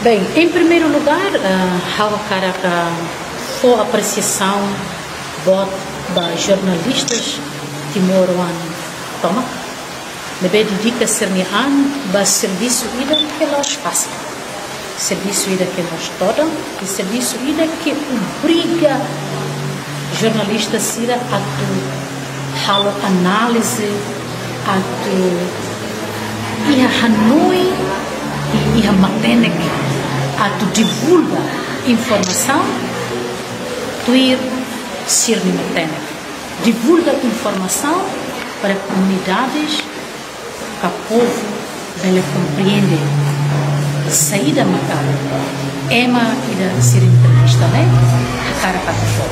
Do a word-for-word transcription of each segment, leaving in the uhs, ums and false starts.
Bem, em primeiro lugar, ah, ha'u hakarak fó apresiasaun boot ba jornalistas timoroan tomak ne'ebé dedika sira-nia an ba servisu ida ke la'ós fasil. Servisu ida ke la'ós todan, i servisu ida ke obriga jornalista sira atu halo análize, atu iha hanoin i iha matenek atu divulga informasaun tuir sira-nia matenek. Divulga informasaun para komunidades, ka povu bele komprende saida maka ema ida sira entrevista ne'e hakarak atu fó.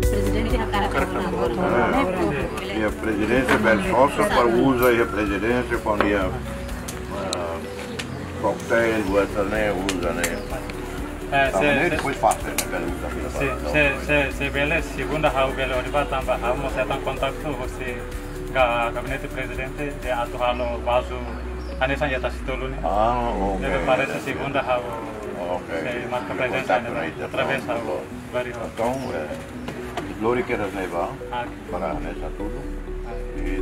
Prezidente hakarak atu fó. Iha prezidénsia bele sosa para uza iha prezidénsia kuandu iha, ah, koktéil, buat ne'e, uza ne'e. Eh, se, tanba ne'e se, depois fasil, ne'e bele uza fila se, fali. Se, se, se bele, segunda ha'u bele hodi bá tanba ha'u mós hetan kontaktu husi ga-, gabinete prezidente dehan atu halo vazu hanesan iha Tasitolu ne'e. Ah, ok. Ne'ebé parese segunda ha'u, ok, sei marka prezensa kontaktu ne'ebá, ne'e, através ha'u, entaun, bari ho. Entaun, eh, lori kedas ne'ebá, ah, para hanesan tudu. Ah. I